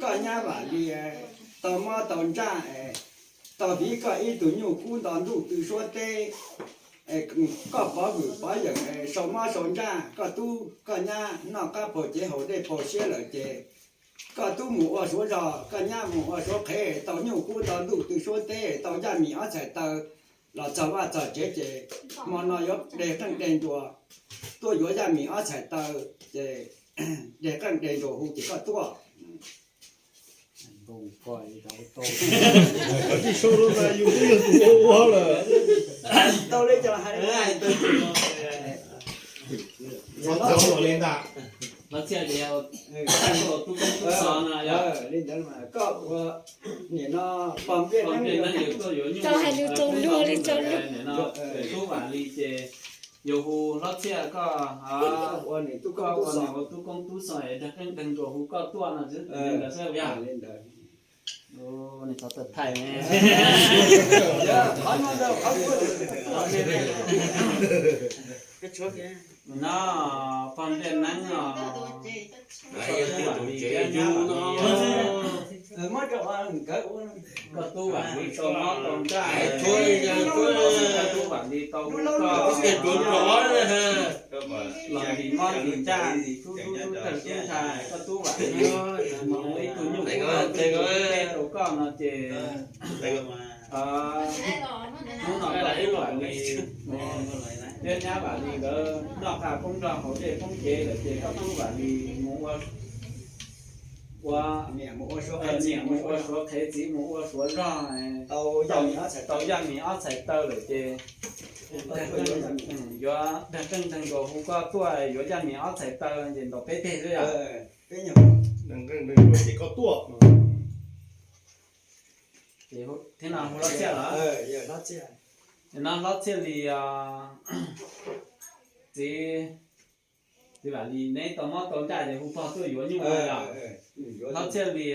Koj nyab Vam Lis tau mob tau ntsaj, tau tiv koj ib tug nyuj kub nto ntuj tw suab teb, koj pov hwm pov yawm sau mob sau ntsaj, koj tub koj nyab noj qab paug cev haus dej paug siab lawm ces koj tub mus ua suav zog, koj nyab mus ua suav qhev, tau nyuj kub nto ntuj tw suab teb, tau yaj mis ob txhais taw los txog vaj txog tsev ces hmo no yuav de qeej de nruas tuaj yuav yaj mis ob txhais taw ces de qeej de nruas hu ces koj tuaj. Tij sau lus na yus twb yog tus ua ua lawm. Tau li cas hais li. Txhob txwm los li ntag. Los txhiaj ces tub koob tub xos no yog li ntawd mas koj ua nim no pog npliaj neeb yus tuaj yuav nyuj, tau hais lus txaus luag li txaus luag. Tub Vam Lis ces yus hu hlob txhiaj koj ua nws ua tub koob tub xos es dag qeej dag nruas hu koj tuaj no xwb, li ntawd xwb yog. Li ntawd. Nws qhov txawj thaij ne. No pog npliaj neeb os. Koj tub Vam Lis thiab nyab Vam Lis, koj tub Vam Lis tau mob tau ntsaj, koj tub Vam Lis tau hu koj los ntim mob ntim ntsaj, ntim tub tub tub tawg tub ntxhais, koj tub Vam Lis mus ua ib tug nyuj kub nto ntuj tw suab teb rau koj no ces hnub no koj tub Vam Lis thiab nyab Vam Lis nkawd noj qab poob nrog haus dej poob cev lawm ces koj tub Vam Lis mus ua, ua niam mus ua suav qhev, txiv mus ua suav zog, tau yaj mis ob txhais taw lawm ces yuav dag qeej dag nruas hu koj tuaj yuav yaj mis ob txhais taw ces ntaus peb teg xwb yog. Thiab no hu hlob txhiaj los? No hlob txhiaj li, txiv, txiv Vam Lis neb tau mob tau ntsaj ces hu pog tuaj yuav nyuj no yog. Hlob txhiaj li,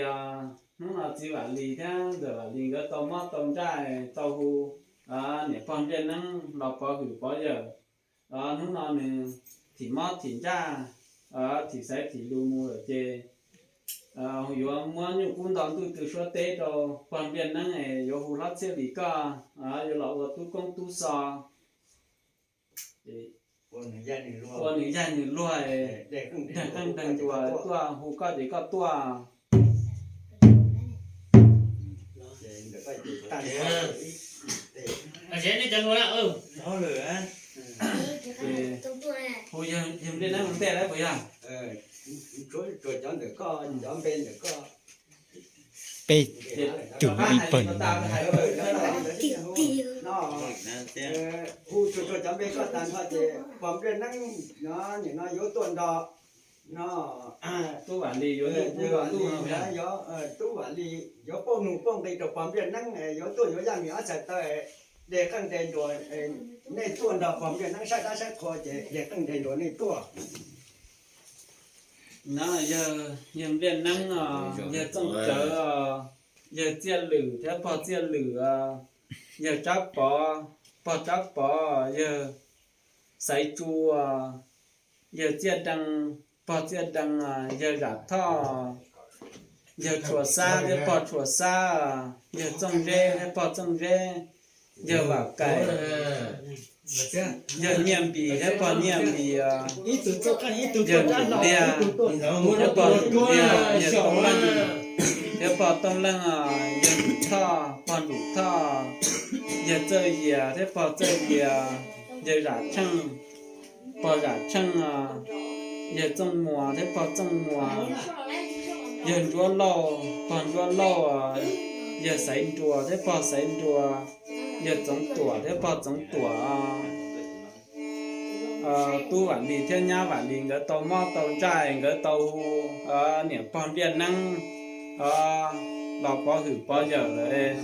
hnub no txiv Vam Lis thiab ntxawm Vam Lis nkawd tau mob tau ntsaj tau hu niam pog npliaj neeb los pov hwm pov yawm. Hnub no nws thim mob thim ntsaj, thim xaiv thim lus mus lawm ces yuav muab nyuj kub nto ntuj tw suab teb rau pog npliaj neeb es yuav hu hlob txhiaj li koj yuav los ua tub koob tub xos, ua nws yaj nws luag, dag qeej dag nruas tuaj hu koj ces koj tuaj. Hu yawg npliaj neeb ua ntej lawm puas yog? Peb tus ib pawg. Hu tsuag tsuag cov npe koj tag nrho ces pog npliaj neeb no nim no yuav tuaj nrog no, tub Vam Lis yuav, tub Vam Lis yuav pauj nug pauj nqi rau pog npliaj neeb, yuav tuaj yuav yaj mis ob txhais taw, de qeej de nruas, nej tuaj nrog pog npliaj neeb saib dab saib qhua ces de qeej de nruas nej tuaj. No yawg npliaj neeb, yawg txooj cawv, yawg txiaj lwm thiab pog txiaj lwm, yawg tsab pov, pog tsab pov, yawg xaiv tsu, yawg txiaj dee, pog txiaj dee, yawg zam thoj, yawg tshuas xab thiab pog tshuas xab, yawg txooj zeb thiab pog txooj zeb, yawg vam kaim, yawg nyiaj npis thiab pog nyiaj npis, yawg ntum liag thiab pog ntum liag, yawg tooj leej thiab pog tooj leej, yawg ntum thoj, pog ntum thoj, yawg txawj yias thiab pog txawj yias, yawg zam tsheej, pog zam tsheej, yawg txooj muas thiab pog txooj muas, yawg ntsuab lauj, pog ntsuab lauj, yawg xaiv nruas thiab pog xaiv nruas, yawg txoov tuam thiab pog txoov tuam. Tub Vam Lis thiab nyab Vam Lis nkawd tau mob tau ntsaj, nkawd tau hu niam pog npliaj neeb los pov hwm pov yawm lawm,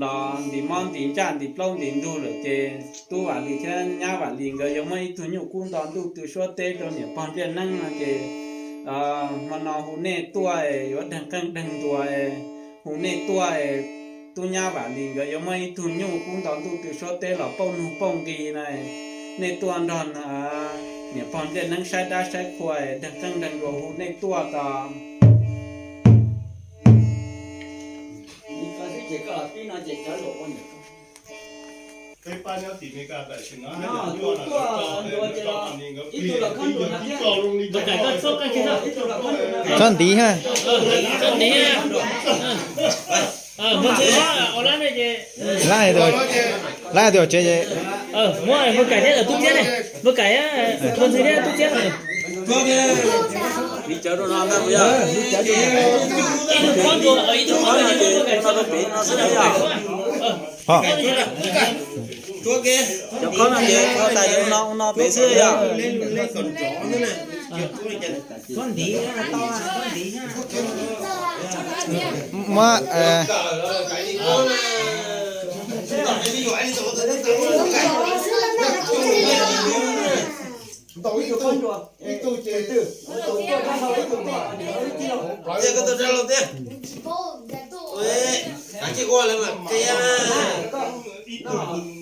los ntis mob ntis ntsaj ntis plaub ntis ntug lawm ces tub Vam Lis thiab nyab Vam Lis nkawd yuav muab ib tug nyuj kub nto ntuj tw suab teb rau niam pog npliaj neeb no ces hmo no hu nej tuaj es yuav deeg qeej deeg nruas, hu nej tuaj es tub nyab Vam Lis nkawd yuav muab ib tug nyuj kub nto ntuj tw suab teb los pauj nug pauj nqi na, nej tuaj nrog Niam pog nplej neeb saib dab saib qhua, deeg qeej deeg duas hu nej tuaj tos. Txhob ntiv ha. Txhob ntiv. Lab hais tias tsev, muab npawg Kaim thiab tub txiab ne, npawg Kaim, npawg ntxhw thiab tub txiab. Cov khob no ces ua tas yuav no ua no pem xwb yom. Muab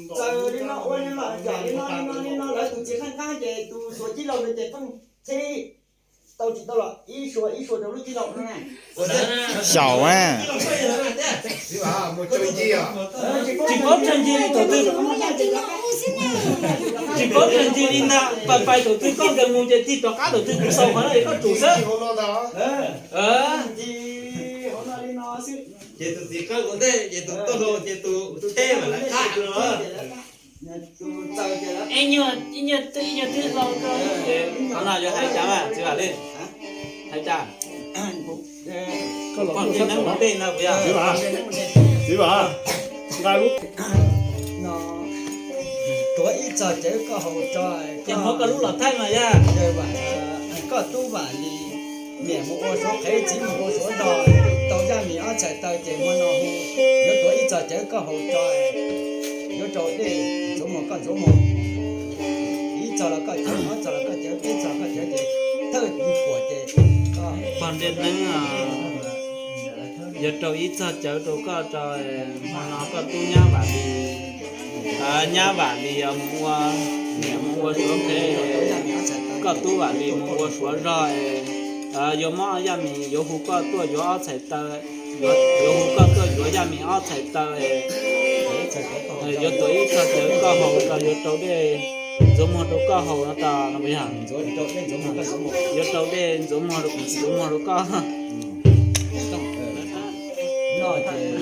Txaws li no ua li no, yam li no li no li no, lawv tus txiv qeej qab ces tus xuas cib laug ntawd ces pheej txhib tau tsis tau los ib suas ib suas rau lub cib laug no. Xyaum a. Tsis paub tsawg ncig li thaum twg, tsis paub tsawg ncig li ntag, pais pais thaum twg koj nkees mus ces tig rov qab thaum twg kuv xaus qhov no es koj tsum xwb. Ces tus txiv qeej ua ntej ces tus tuaj hlo ces tus tsheb mas lawv qab no. Qhov no yuav hais cas mas txiv Vam Lis? Hais cas? Koj los poj niam neeb mus tej no puas yog? Txiv Vam, nqa lub, tuav ib txog cawv koj haus tso, ces muab koj lub los thaij mas yog. Koj tub Vam Lis, niam mus ua suav qhev txiv mus ua suav zog, tau yaj mis ob txhais taw ces muab no hu, yuav tuav ib txog cawv koj haus tso, yuav rau dej ntxuav muag koj ntxuav muag. Ib txog los koj cawv, ob txog los koj cawv, peb txog koj cawv ces thawj kuv kuam ces koj pog nplej neeb yuav rau ib txog cawv rau koj tso, hmo no koj tub nyab Vam Lis, nyab Vam Lis mus ua, niam mus ua suav qhev, koj tub Vam Lis mus ua suav zog, yuav muab yaj mis yuav hu koj tuaj yuav ob txhais taw, yuav hu koj tuaj yuav yaj mis ob txhais taw, yuav tuav ib txog cawv koj haus tso, yuav rau dej ntxuav muag rau koj haus no tos no puas yog? Yuav rau dej ntxuav muag, ntxuav muag rau koj.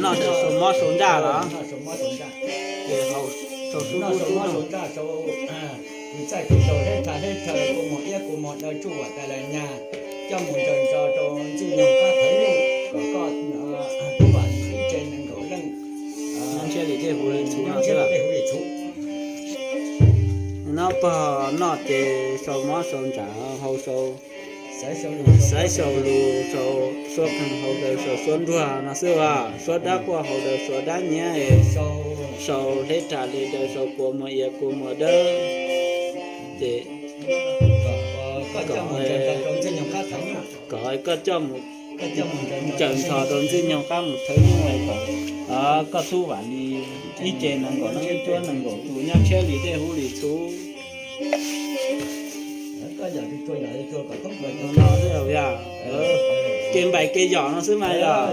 Noj ces sau mob sau ntsaj los? Ces haus sau sub dub dub no. Txaij kuv sau hleb tshaj hleb tshaw, kua muag iab kua muag daw tsuj vam tas las nyag, coj mus ntsaws ntso rau Ntxwj Nyoog qab thawv nyuj kom koj tub Vam Lis ib tse nees nkaum leej nyob ntshiab li dej huv li txhuv no xwb. Noj pog noj ces sau mob sau ntsaj haus sau, xaiv sau lus sau suab qeeg haus daws sau suab nruag no xwb as, suab dab quaj haus daws suab dab nyiab, sau hleb tshaj hleb tshaw daws sau kua muag iav kua muag dawb. Ces kom koj coj mus ntsaws ntsho rau Ntxwj Nyoog qab mus thawv nyuj kom koj tub Vam Lis ib tse nees nkaum leej cuab nees nkaum tus nyob ntshiab li dej huv li txhuv. Kev npaim kev yom no xwb mas yog.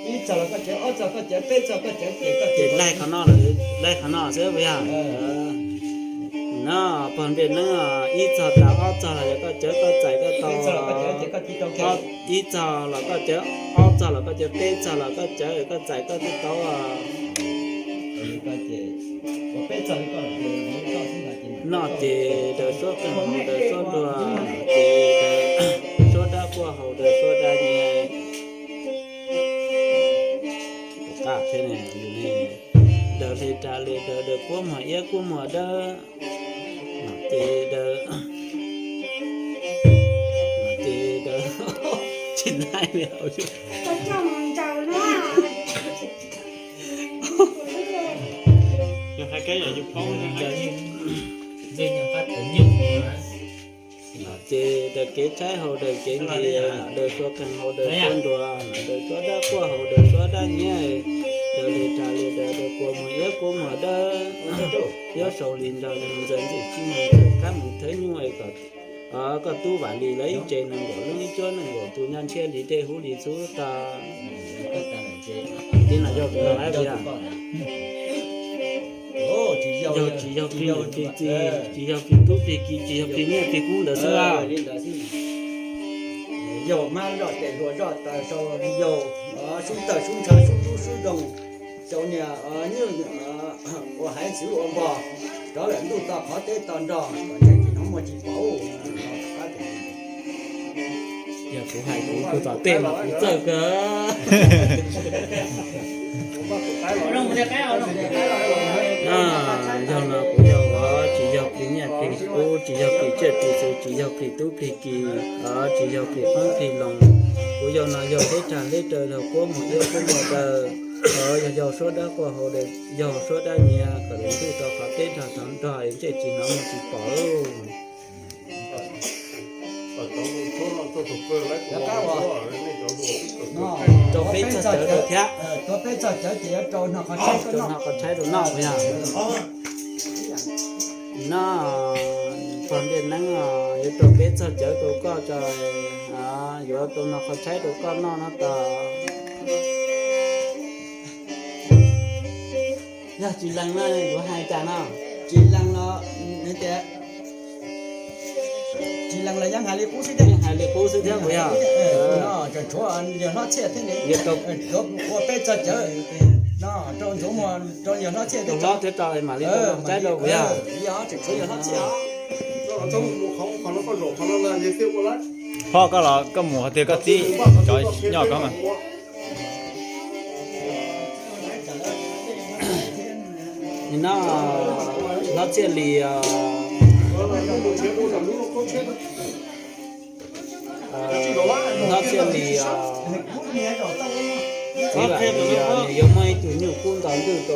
Ib txog los koj cawv, ob txog koj cawv, peb txog koj cawv ces koj ces laig qhov no lawm, laig qhov no xwb puas yog? No pog nplej neeb, ib txog tas ob txog los yog koj cawv koj txais koj tau. Ib txog los koj cawv, ob txog los koj cawv, peb txog los koj cawv koj txais koj twb tau. Noj ces daws suab qeeg haus daws suab nruag, ces daws suab dab quaj haus daws suab dab nyiag. Daws hle ras le daws, daws kua muag iab kua muag dawb, ces daws, ces daws tsis laij li. Yog hais kab yog yus paub ntawd. Ces daws kev tshaib haus daws kev nqhis, daws suav qees haus daws suav nruas, daws suav dab quaj haus daws suav dab nyiab, daws li tas li daws daws kua muag iab kua muag dawb, yuav sau li nrog ntxawg ntxim txij mus kab mus thawb nyuj es kom koj tub Vam Lis lawv ib tse nees nkaum leej ib cuab nees nkaum tus nyob ntshiab li dej hub li txhub tag. Tib no yog tus no lawm puas yog? Yog tsis yog plig niam plig txiv, tsis yog plig tub plig ki, tsis yog plig niam plig kub ntawd xwb. Yog mab zoj tes hluas zoj taws sau yau, sub tawg sub ntsha sub ntub sub zoo, sau niam nyuj ua haiv txwv ua npog, rov lawm ntuj to qhov teb to nrog, kom ntseeg tsis hnov muaj tsis pom. Yog kuv hais kuv tus tom tej mas kuv txawj kawg. Yog no kuv yog, tsis yog plig niam plig kub, tsis yog plig tsiaj plig txhu, tsis yog plig tub plig ki, tsis yog plig qoob plig loo. Kuv yog no yog hleb rag hleb raws, yog kuab muag iab kuab muag daws, yog yau suab dab quaj haus daws, yau suab dab nyiag, kom lawm ntuj to qhov teb nrog tov nrog, ntseeg tsis hnov muaj tsis pom. Rau peb txog cawv rau thiab. Rau peb txog cawv ces yuav rau no qhov tshaib rau noj puas yog? No, pog ntiaj neeb yuav rau peb txog cawv rau koj tso, yuav rau no qhov tshaib rau koj noj no tas. Yog tsis lees no yuav hais cas no? Tsis lees los, tsis lees los yeej hais li qub xwb thiab. Hais li qub xwb thiab puas yog? Tseem tshuav yawg hlob txhiaj thiab ne. Ua peb txog cawv no rau ntxuav muag rau yawg hlob txhiaj thiab, hlob thiab rau mam li rau qhov tshaib rau puas yog? Tseem tshuav yawg hlob txhiaj. Hlob koj los koj mus qhov twg koj txib cov nyob koj mas. Nim no hlob Txhiaj Lis, hlob Txhiaj Lis, txiv Vam Lis nws yuav muab ib tug nyuj kub nto ntwj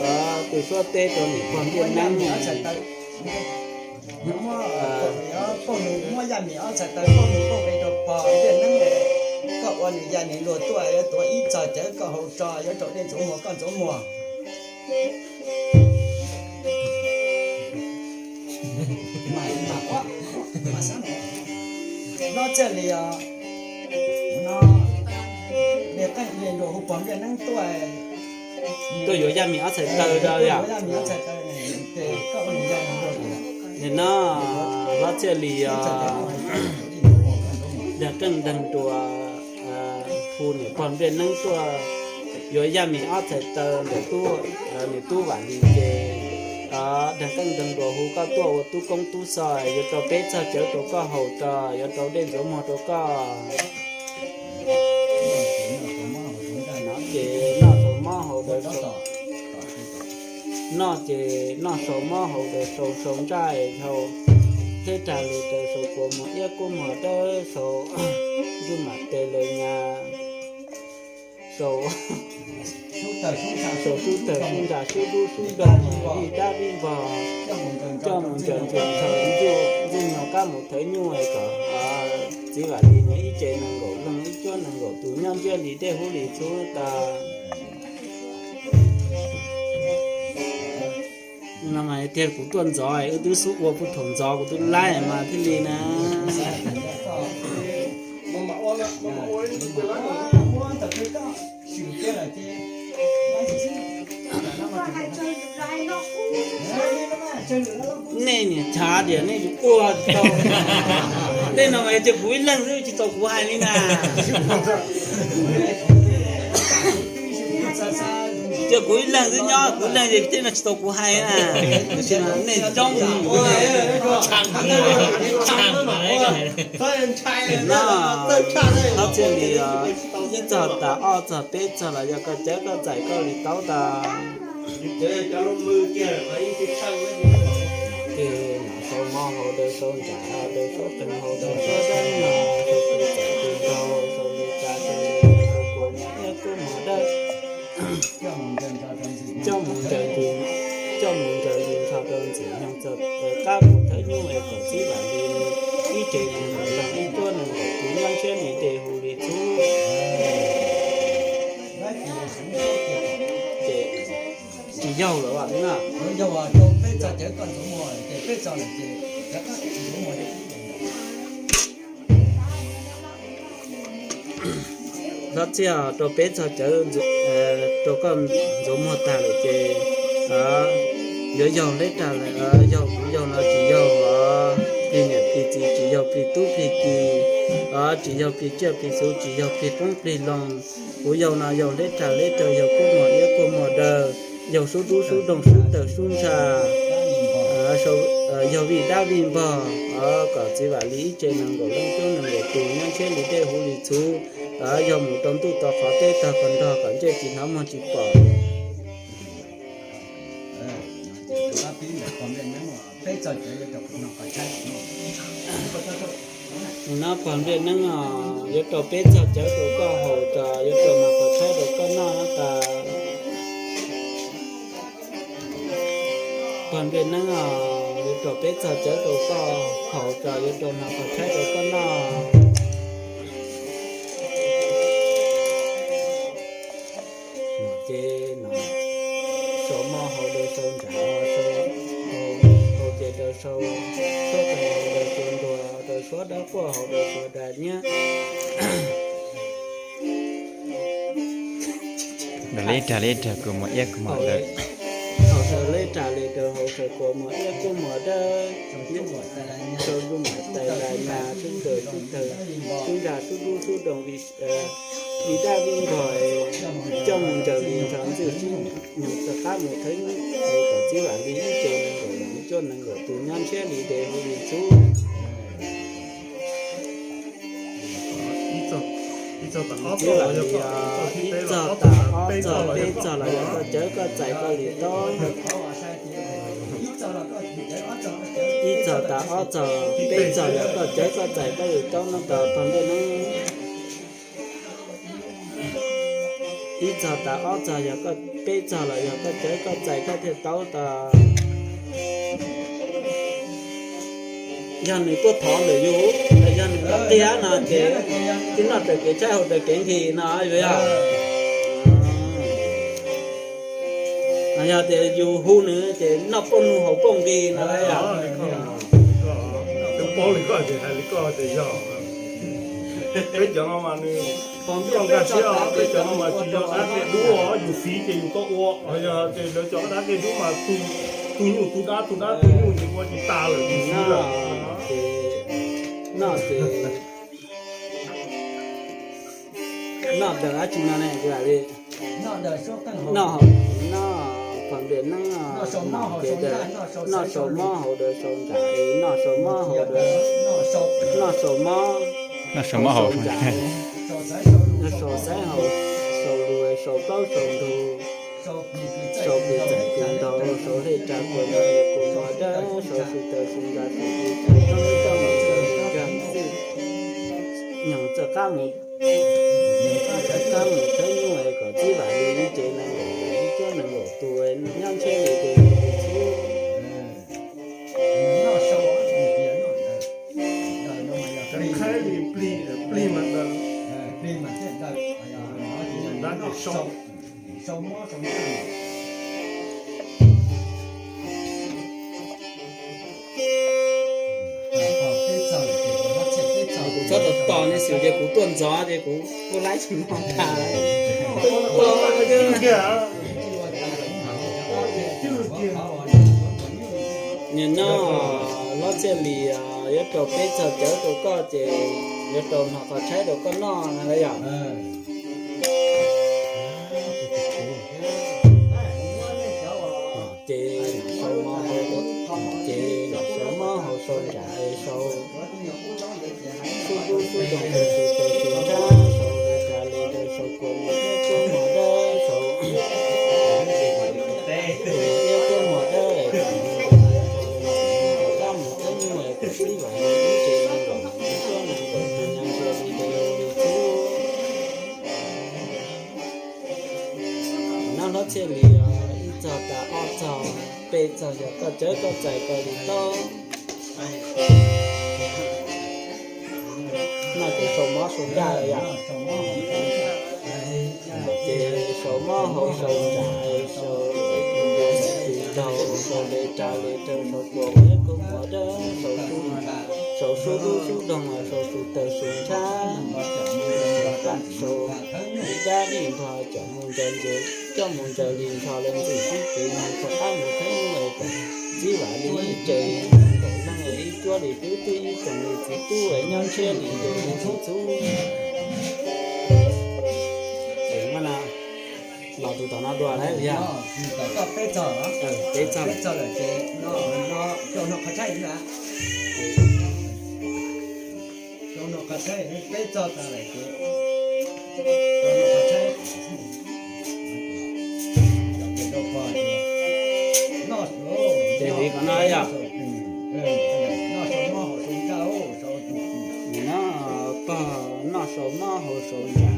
rau tus suab teb rau niam pog ntiaj neeb. Pog nws muab yaj mim ob txhais taw poj nws poj nqe rau pog ntiaj neeb, koj ua nws yaj nws luag tuaj yuav tuav ib txog cawv koj haus tso, yuav rau dej ntxuav muag koj ntxuav muag. Hlob Txhiaj Lis, niam qeej niam nruas hu pog ntiaj neeb tuaj, tuaj yuav yaj mim ob txhais taw rau yom. Nim no hlob Txhiaj Lis, niam qeej niam nruas hu niam pog ntiaj neeb tuaj yuav yaj mim ob txhais taw ntawm tub, niam tub Vam Lis ces, niam qeej niam nruas hu koj tuaj ua tub koob tub xo, yuav rau peb txog cawv rau koj haus tso, yuav rau dej ntxuav muag rau koj. No ces noj sau mob haus daws sau, noj ces noj sau mob haus daws sau, sau ntsaj es dhau, hleb rag lus daws sau, kua muag iab kub muag dawb sau, ntswj mam tes lawv nyas sau, sau sub tawg sub ntsa sub dub sub dog, vij dab vij npog, coj mus ncaws ncaws ntshaw ntxuj, ntxuj nyog kab mus thawv nyuj es kom txiv Vam Lis nws ib ce nees nkaum leej ib cuab nees nkaum tus nyob ntsiab li dej hub li txhub tas. No mas tiag kuv tuaj ntxov, wb twb xub ua puag thaum ntxov kuv twb laib mas thiaj li na. Nej niam chav tias nej yuav ua tau. Tej no mas yog cia kuv ib leeg xwb tsis tau kuv hais li na. Cia kuv ib leeg xwb nyob, kuv ib leeg ces tej no tsis tau kuv hais na. Tiam sis mas nej coob, no, hlob Txhiaj Lis, ib txog tas ob txog peb txog los yog koj cawv koj txais koj li tau tas. Ces noj sau mob haus daws sau ntsaj haus daws sau qees haus daws sau dab nyo sau tus txawm tus nraug sau li cas sau li cas sau kua muag iab kub muag dawb, coj mus ncaws ntws, coj mus ncaws ntws nrho rau ntxim nyoog txog qab mus thawv nyuj es kom txiv Vam Lis ib Ces nees nkaum leej, ib cuab nees nkaum tus, nyob ntshiab li dej hu li txhub. Ces tsis yaug lawm na. Hlob txiaj, rau peb txog cawv, rau koj ntxuav muag tag lawm ces yuav yaug leb rag lawm, yaug kuv yaug no tsis yaug os, plig niam plig txiv tsis yaug, plig tub plig ki, tsis yaug plig tsiaj plig txhu, tsis yaug plig qoob plig loo. Kuv yaug no yaug leb rag leb rag, yaug kuab muag iab kuab muag dawb, yaug sub dub sub doog sub tawg sub ntsha, yaug vij dab vij npog, kom txiv Vam Lis ib tse nees nkaum leej, cuab nees nkaum tus, nyob ntshiab li dej huv li txhuv, yaug mus rau ntuj tog qhov teb tog qhov nrog, kom ntsej tsis hnov muag tsis pom. Mus no pog nplej neeb os, yuav rau peb txog cawv rau koj haus tso, yuav rau hnav qhov tshaib rau koj noj tas. Pog nplej neeb os, yuav rau peb txog cawv rau koj haus tso, yuav rau hnav qhov tshaib rau koj noj. Ces no, sau mob haus daws sau ntshav, haus ces daws sau, suab daws haus daws sau ntuag, daws suab dawb quaj haus daws sau das nyiab. Daws leb rag leb rag kuv muag iab kuv muag dawb. Haus daws leb rag li daws haus daws kuv muag iab kuv muag dawb. Sau zuj muag tais lais nas, sub tawg sub tawg sub ntsha, sub dub sub doog, vij dab vij npog, coj mus ncaws li ntshav ntxwj sib nyoog, txog qab mus thawb nyuj, kom txiv Vam Lis ib tse nees nkaum leej, cuab nees nkaum tus, nyob ntshiab li dej huv li txhuv. Txiv Vam Lis os, ib txog tas ob txog peb txog los yog koj cawv koj txais koj lwm taub. Ib txog tas ob txog peb txog yog koj cawv koj txais koj lwm taub no tas pog nplej neeb. Ib txog tas ob txog yog koj, peb txog los yog koj cawv koj txais koj thiaj taub tas. Yog nws tuaj thov ntawm yus, yog nws los qiag no ces tib noj raws kev tshaib haus raws kev nqhis no yus yog. Yog tias yus hu nws ces noj poj nug haus poj nqis no yog. Peb cov no mas nws, koj nkag siab os, peb cov no mas tsis yog dab qia dub os, yus fiv ces yus tau ua, yog ces lawv cov dab qia dub mas tu nyuj tu dab tu dab tu nyuj ces ua tsis tas lawm yus fiv lawm. Noj ces noj daws dab tsi no ne, noj, noj pog nplej neeb, noj sau mob haus daws sau ntshav, noj sau mob haus daws, noj sau mob, noj sau mob haus, noj sau xaiv haus, sau lus sau plaub sau ntug, sau plig txais plig ntaug, sau lej rag kuv muag iab kuv muag dawb, sau sub tawg sub ntsha, sau plig txais roob txaj mus txog ntshav ntxwj nyoog, txog qab mus, txog qab mus thawb nyuj, kom txiv Vam Lis ib tse nees nkaum leej, cuab nees nkaum tus, nyob ntshiab li dej huv li txhuv. Qhaib li plig, plig mas daws, dab ces sau. Kuv txhob tos tos ne, xwm ces kuv tuaj ntxov ces kuv ua laib tsis noj tas. Nim no hlob Txhiaj Lis yuav rau peb txog cawv rau koj ces yuav rau hnav qhov tshaib rau koj noj no yom. Ces sau mob, ces sau mob haus sau ntshav, sau sub dub sub doog, sau sub tawg sub ntsha, sau lej rag lej ntaug, sau kuv muag iab kuv muag dawb, sau kuv muag iab kuv muag dawb, kom txiv Vam Lis ib tse nees nkaum leej, cuab nees nkaum tus, nyob ntshiab li dej huv li txhuv. Noj hlob Txhiaj Lis, ib txog tas ob txog peb txog yog koj cawv koj txais koj li taub. Ncaj yom. Ces sau mob hauv sau ntsam, sau tus nraug, sau le rag le rag, sau kua muag dawb, sau sub, sau sub dub sub doog, sau su taw su nrhab, sau dab dib npog, coj mus ncaws ntses, coj mus ncaws li nrho lawv ntxim sib tw, nws rov qab mus thawb nyuj es kom txib vam li ib tsev nkaum leej, ib cuab li tub tub, ib tsoom li txiv tub es nyob ntshiab li dej li txhub txhub. Los tus tom no dua lawm yog? Peb txog, peb txog lawm ces no qhov tshaib, peb txog tas lawm ces ces li qhov no yog? No pog noj sau mob hauv sau ntsam,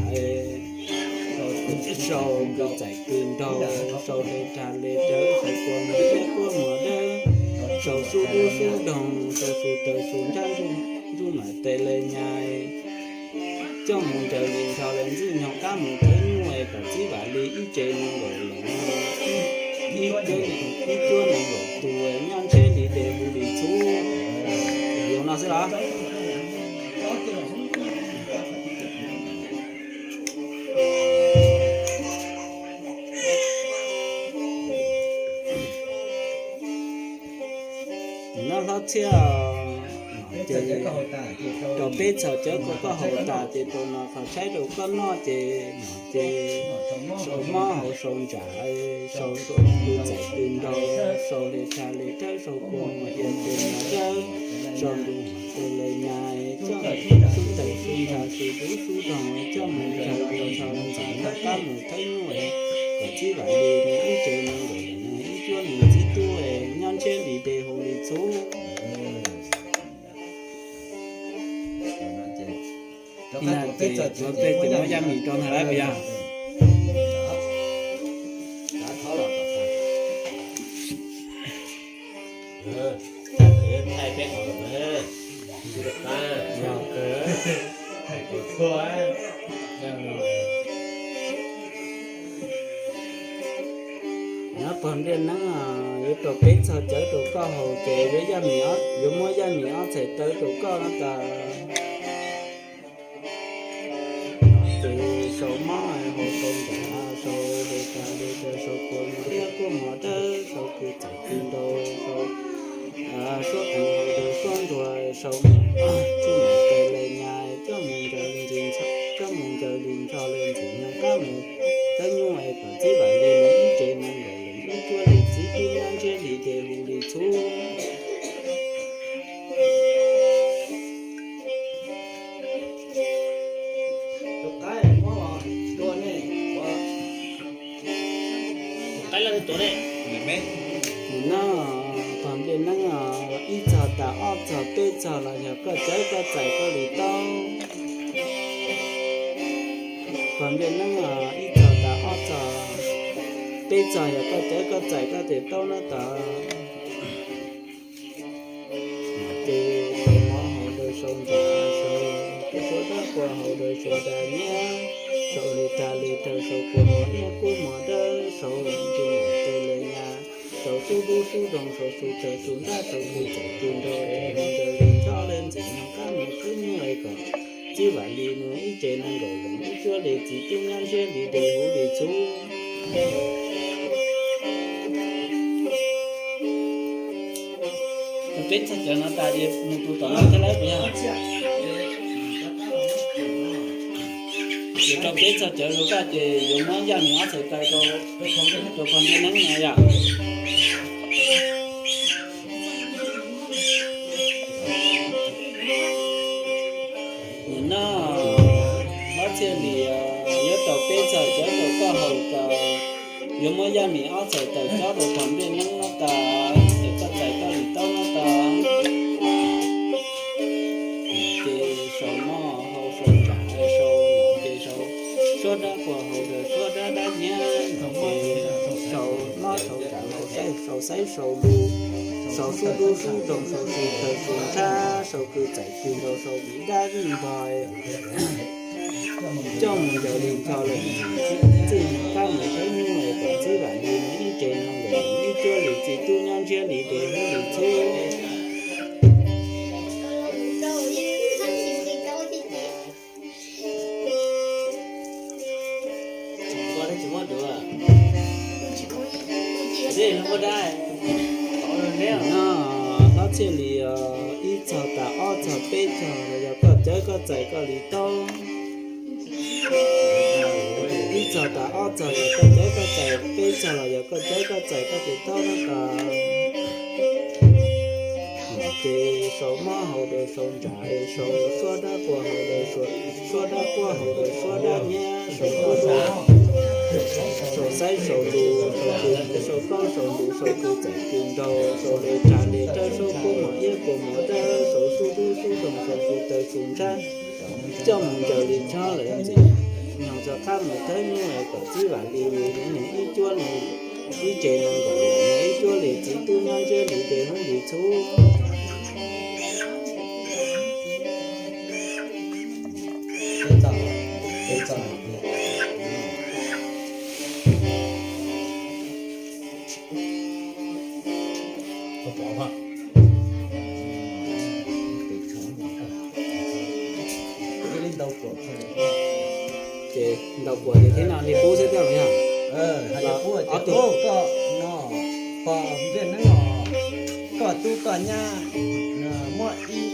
sau kws txais kws nraug, sau le rag le rag, sau kua muag dawb, sau sub dub sub doog, sau su taw su nrhab, ntsub mam tes le nyas, coj mus ncaws li nrho lawv ntxim nyoog qab mus thawb nyuj es kom txib vam li ib tsev nees nkaum leej, ib cuab nees nkaum tus, nyob ntshiab li dej hu li txhub. Yuav no xwb los? Noj hlob txhiaj, ces rau peb txog cawv rau koj haus tas ces rau no qhov tshaib rau koj noj ces, ces sau mob hauv sau ntsam, sau kws txais kws nraug, sau le rag le rag, sau kua muag dawb, sau ntsub mam tes le nyas, coj sub taw sub nrhab, su dub sub doog, coj mus ncaws li nrho lawv ntxim nyoog qab mus thawb nyuj es kom txib vam li ib tsev nees nkaum leej, ib cuab li txiv tub es nyob ntshiab li dej hu li txhub. Ces muab yaj mis rau ntag lauj puas yog? Nyob pog ntiaj neeb, yuav rau peb txog cawv rau koj haus ces yuav yaj mis, yuav muab yaj mis ob txhais taw rau koj no tas. Ces sau mob hauv sau ntsam, sau le rag le rag, sau kua muag dawb, sau kws txais kws nraug, sau suab qees hauv daws suab nruas, sau ntsub mam tes le nyas, coj mus ncaws li ntxhab, coj mus ncaws li nrho lawv ntxim nyoog qab mus thawb nyuj es kom txib vam li ib tsev nees nkaum leej, ib cuab li txiv tub nyob ntshiab li dej hu li txhub. Nim no pog ntiaj neeb, ib txog tas ob txog peb txog los yog koj cawv koj txais koj li taub. Pog ntiaj neeb, ib txog tas ob txog peb txog yog koj cawv koj txais koj tes taub no tas. Ces sau mob hauv daws sau ntsam, sau kub suab dab qhuas hauv daws sau nra nyiab, sau li rag li rag, sau kua muag iab kub muag dawb, sau ntsub mam tes le nyas, sau sub dub sub doog, sau su taw su nrhab, sau kws txais kws nraug, es mus ncaws li nrho lawv ntxim nyoog qab mus thawb nyuj es kom txib vam li mus ib tsev nees nkaum leej, ib cuab li txiv tub nyob ntshiab li dej hu li txhub. Tus peb txog cawv no tas ces mus tus tom no thiab lauj puas yog? Ces rau peb txog cawv rau koj ces yuav muab yaj mis ob txhais taw rau, rau pog ntiaj neeb no yom. Nim no hlob txhiaj li, yuav tau peb txhais cawv rau koj haus tas, yuav muab yaj mis ob txhais taw cob rau pog ntiaj neeb no tas, es koj txais koj li taub no tas. Ces sau mob hauv sau ntsam, sau ces sau suab dab qhuas hauv daws suab dab dab nyiab, ces sau mob sau ntsam hauv Sau xaib sau lus, sau sub dub sub doog, sau su tawg su ntsab, sau kwv txais kwv nraug, sau vij dab vij npog, coj mus ncaws li ncho lawm, txij mus qab mus thawb nyuj es kom txwb vam li mus ib tsev no lawm, ib cuab li txiv tub nyob ntsiab li dej hub li txhub. No, tab txhia li ib txog tas ob txog peb txog los yog koj cawb koj txais koj li taub. Ib txog tas ob txog yog koj cawb koj txais, peb txog los yog koj cawb koj txais koj tus taub no tas. Ces sau mob hauv daws sau ntsa, sau suab dab quaj hauv daws suab dab quaj hauv daws suab dab nyab, sau, sau xaib sau lus, sau plaub sau ntug, sau kwv txais kwv nraug, sau le tsa le rawb, sau kua mom iab kua mom dawb, sau sub dub sub doog, sau su tawg su ntsab, coj mus ncaws li ncho lawm ntxiv. Nyoog txog qab mus thawb nyuj es kom txwb vam li mus ib cuab li ib tsev no nkaus, ib cuab li txiv tub nyob ntsiab li dej hub li txhub. Ces ntaus kuam ces thiab no li qub xwb thiab los yog? Ob tug, koj no, pog Npliaj Neeb os, koj tub koj nyab muab ib,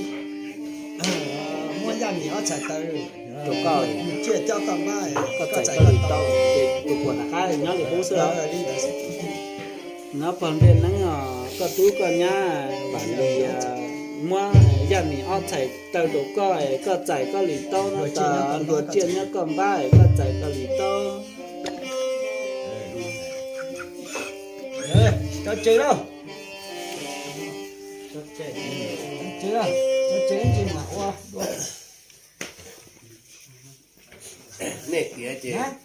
muab Yaj Mim ob txhais taw rau koj, tsiaj cob koj npab, koj txais koj li taub, ces tus kuam nram qab nyob li qub xwb los? No pog Npliaj Neeb os, koj tub koj nyab Vam Lis muab Yaj Mim ob txhais taw rau koj, koj txais koj li taub no tas, luag tsiaj nyob koj npab, koj txais koj li taub. Cov tsev lauj, tsev, cov tsev ntsis mam ua dua. Nej tias ces